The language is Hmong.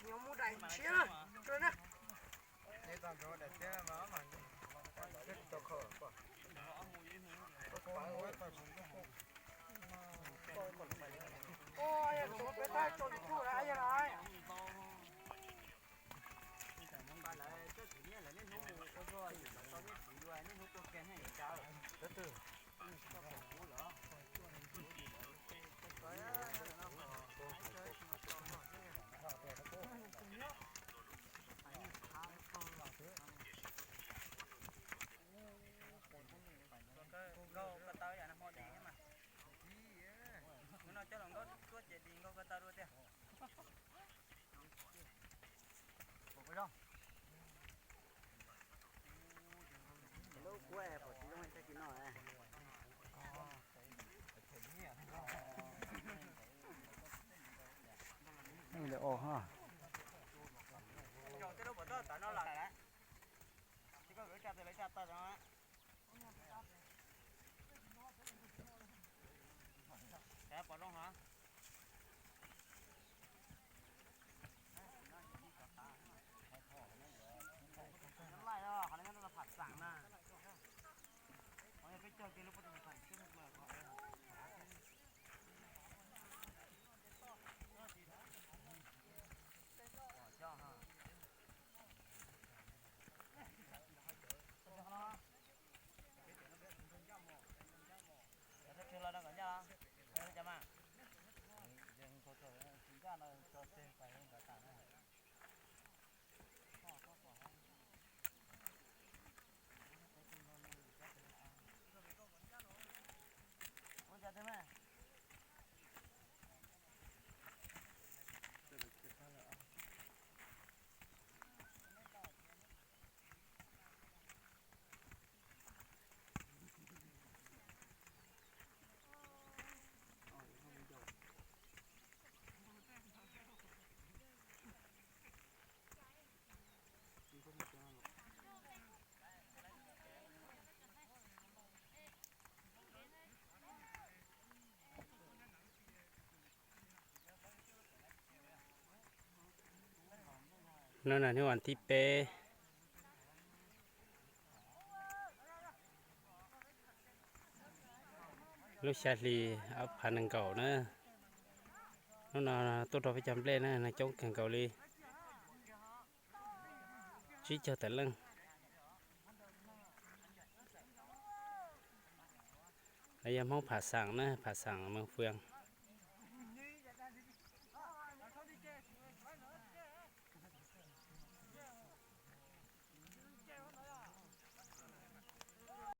Nyob mus daim ntshiab na, tsuas na. Ua yog tus peb thaj tso YouTube lawm yog lawm. Nkauj ko taw yam no hmo di thiab mas. Hnub no coj los nkauj tuaj ces di nkauj ko taw dua tiag. Lub kuab pom tsis zoo tag kis no. Lawm os. Tej lub pov toj tav no lawm. Tsis koj lub tsa tes lawv tsa taw no. Pov zoo hov. Laij os, qhov no nyob rau pham xam na. Qhov no peb cog kiag lub pob tw pham xwb. Cov thawj tswg los no kom ncaj los, cov mas, tsis ncaj no tso tseg pais nkawd tas na. Ua cas twg mas. Hnub no hnub vas thib peb, lub xya hli ob phav nees nkaum na. Hnub no tuaj rau peb cov nplej na, neeg coob kawg nkaus li, tsib caug tawm leej. Yog Hmoob Pham Xaam na, Pham Xaam Mees Fwm.